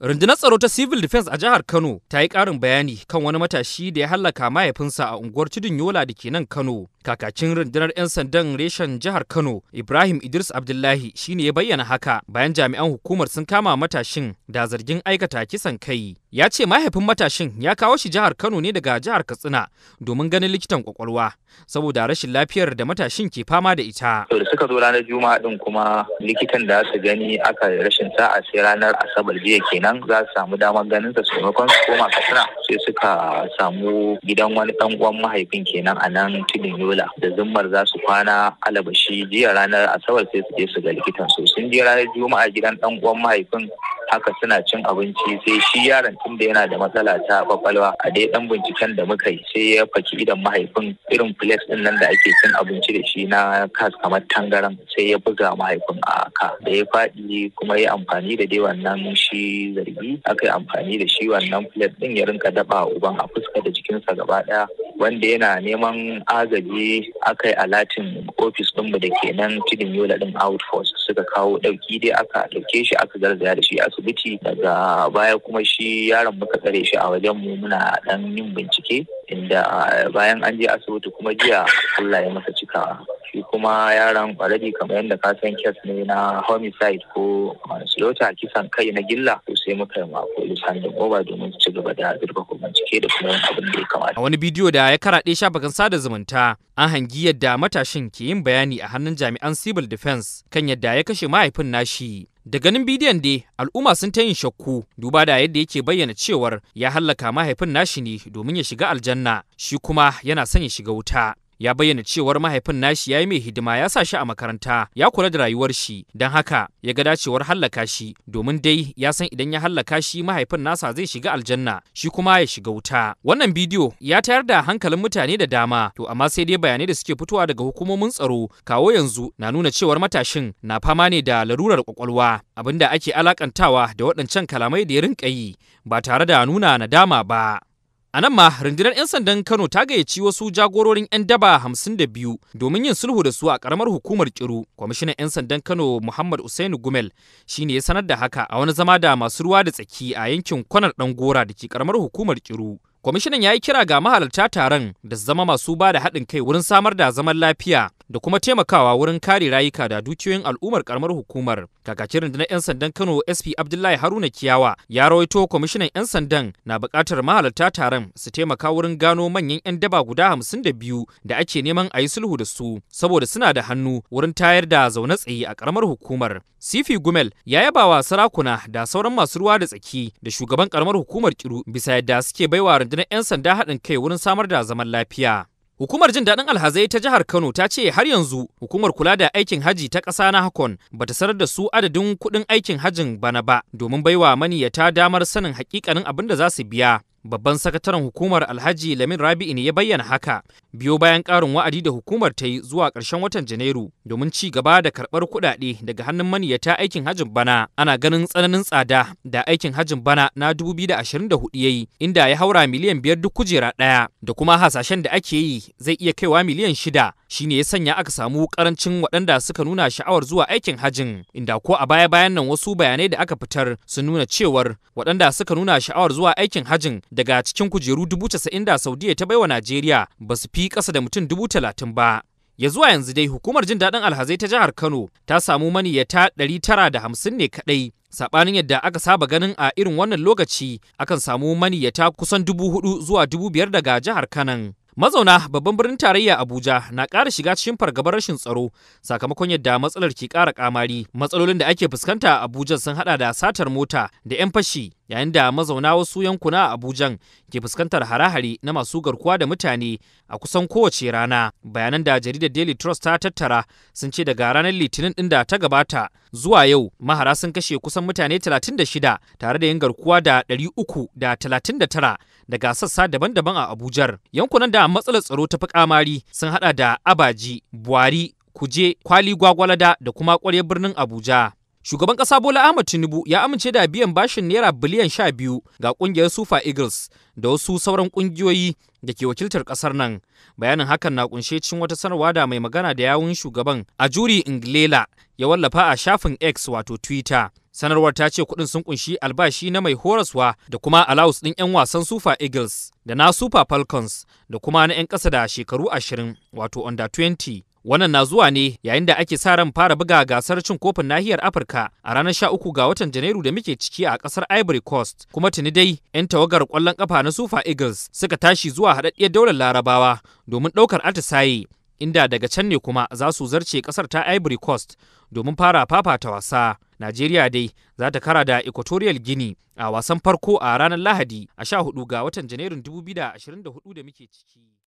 Rundunar tsaro ta Civil Defense a jihar Kano ta yi ƙarin bayani kan wani matashi da ya hallaka mahaifinsa a unguwar Tudun Yola da ke nan Kano. Kakakin rundunar 'yan sandan reshen jihar Kano, Ibrahim Idris Abdullahi, shine ya bayyana haka bayan jami'an hukumar sun kama matashin da zargin aikata kisan kai. Ya ce mahaifin matashin ya kawo shi jihar Kano ne daga jihar Katsina domin ganin likitan kwakwalwa saboda rashin lafiyar da matashin ke fama da ita. To da suka zo ranar Juma'a din kuma likitan da su gani aka rashin sa'a, sai ranar Asabar, jiya kenan, za su samu damar ganin sa. Maimakon su koma Katsina, sai suka samu gidan wani dan uwan mahaifin kenan a nan Tudun Yola da zummar za su kwana, alabashi jiya ranar Asabar sai su je su ga likitan su. Sun je ranar Juma'a gidan dan uwan mahaifin, haka suna cin abinci sai shi yaron, tun da yana da matsala ta kwakwalwa, a dai dan binciken da muka yi, sai ya faki idan mahaifin, irin plate din nan da ake cin abinci da shi na kas kamar tangaran, sai ya buga mahaifin a ka da ya faɗi. Kuma ya amfani da dai wannan shi zargi aka yi amfani da shi wannan plate din ya rinka daba uban a fuska da jikinsa gaba daya, wanda yana neman agaji aka yi alerting ofis ɗinmu da ke nan Tudun Yola din, outforce suka kawo ɗauki. Dai aka ɗauke shi aka garzaya da shi asibiti. Daga baya kuma shi yaron muka tsare shi a wajen mu muna dan yin bincike, inda bayan an je asibiti kuma jiya Allah ya masa cikawa. Shi kuma yaron already, kamar yadda ka san, case ne na homicide ko manslaughter, kisan kai na gilla, to sai muka yi ma police handing over domin su ci gaba da zurfafa bincike da kuma yin abin da ya kamata. A wani bidiyo da ya karaɗe shafukan sada zumunta, an hangi yadda matashin ke yin bayani a hannun jami'an civil defense kan yadda ya kashe mahaifin nashi. Da ganin bidiyon dai, al'umma sun ta yin shakku duba da yadda yake bayyana cewar ya hallaka mahaifin nashi ne domin ya shiga aljanna, shi kuma yana son ya shiga wuta. Ya bayyana cewar mahaifin nashi ya yi mai hidima, ya sa shi a makaranta, ya kula da rayuwar shi, don haka ya ga dacewar hallaka shi, domin dai ya san idan ya hallaka shi, mahaifin nasa zai shiga aljanna, shi kuma ya shiga wuta. Wannan bidiyo ya tayar da hankalin mutane da dama, to amma sai dai bayanai da suke fitowa daga hukumomin tsaro kawo yanzu na nuna cewar matashin na fama ne da larurar kwakwalwa, abinda ake alakantawa da waɗancan kalamai da ya rinka yi ba tare da nuna nadama ba. A nan ma rundunar 'yan sandan Kano ta gayyaci wasu jagororin 'yan daba 52 domin yin sulhu da su a karamar hukumar Kiru. Kwamishinan 'yan sandan Kano Muhammad Usainu Gumel shine ya sanar da haka a wani zama da masu ruwa da tsaki a yankin Kwanar Ɗangora da ke karamar hukumar Kiru. Kwamishinan ya yi kira ga mahalarta taron da su zama masu ba da haɗin kai wurin samar da zaman lafiya da kuma taimakawa wurin kare rayuka da dukiyoyin al'ummar karamar hukumar. Kakakin rundunar 'yan sandan Kano, SP Abdullahi Haruna Kiyawa, ya rawaito kwamishinan 'yan sandan na buƙatar mahalarta taron su taimaka wurin gano manyan 'yan daba guda 52 da ake neman a yi sulhu da su saboda suna da hannu wurin tayar da zaune tsaye a karamar hukumar. CP Gumel ya yaba wa sarakuna da sauran masu ruwa da tsaki da shugaban karamar hukumar Kiru bisa yadda suke baiwa rundunar 'yan sanda haɗin kai wurin samar da zaman lafiya. Hukumar jin daɗin alhazai ta jihar Kano ta ce har yanzu hukumar kula da aikin haji ta ƙasa na Hakon bata sanar da su adadin kuɗin aikin hajin bana ba domin baiwa maniyyata damar sanin hakikanin abin da za su biya. Babban sakataren hukumar, Alhaji Lamin Rabi'u, ne ya bayyana haka biyo bayan ƙarin wa'adi da hukumar ta yi zuwa ƙarshen watan Janairu domin ci gaba da karɓar kuɗaɗe daga hannun maniyyata aikin hajin bana. Ana ganin tsananin tsada da aikin hajin bana na 2024 yayi, inda ya haura miliyan 5 duk kujera ɗaya, da kuma hasashen da ake yi zai iya kaiwa miliyan 6, shine ya sanya aka samu karancin waɗanda suka nuna sha'awar zuwa aikin hajin, inda ko a baya-bayan nan wasu bayanai da aka fitar sun nuna cewar waɗanda suka nuna sha'awar zuwa aikin hajin daga cikin kujeru 90,000 da Saudiya ta baiwa Najeriya ba su fi ƙasa da mutum 30,000 ba. Ya zuwa yanzu dai hukumar jin daɗin alhazai ta jihar Kano ta samu maniyyata 950 ne kaɗai, saɓanin yadda aka saba ganin a irin wannan lokaci akan samu maniyyata kusan 4,000 zuwa 5,000 daga jihar Kanan. Mazauna babban birnin tarayya Abuja na ƙara shiga cikin fargabar rashin tsaro sakamakon yadda matsalar ke ƙara ƙamari. Matsalolin da ake fuskanta a Abuja sun hada da satar mota da 'yan fashi, yayin da mazauna wasu yankuna a Abujan ke fuskantar hare-hare na masu garkuwa da mutane a kusan kowace rana. Bayanan da jaridar Daily Trust ta tattara sun ce daga ranar Litinin ɗin da ta gabata zuwa yau, mahara sun kashe kusan mutane 36 tare da yin garkuwa da 339 daga sassa daban-daban a Abujar. Yankunan da matsalar tsaro ta fi kamari sun hada da Abaji, Bwari, Kuje, Kwali, Gwagwalada da kuma ƙwaryar birnin Abuja. Shugaban ƙasa Bola Ahmed Tinubu ya amince da biyan bashin naira biliyan 12 ga ƙungiyar Super Eagles da wasu sauran ƙungiyoyi da ke wakiltar ƙasar nan. Bayanin hakan na kunshe cikin wata sanarwa da mai magana da yawun shugaban Ajuri Nglela ya wallafa a shafin X wato Twitter. Sanarwar ta ce kuɗin sun kunshi albashi na mai horaswa da kuma alawus ɗin 'yan wasan Super Eagles da na Super Falcons da kuma na 'yan ƙasa da shekaru 20 wato under 20. Wannan na zuwa ne yayin da ake sa ran fara buga gasar cin kofin nahiyar Afirka a ranar 13 ga watan Janairu da muke ciki a kasar Ivory Coast. Kuma tuni dai 'yan tawagar ƙwallon ƙafa na Super Eagles suka tashi zuwa haɗaɗɗiyar daular Larabawa domin ɗaukar atisaye, inda daga can ne kuma za su zarce kasar ta Ivory Coast domin fara fafata wasa. Najeriya dai za ta kara da Equatorial Guinea a wasan farko a ranar Lahadi a 14 ga watan Janairun 2024 da muke ciki.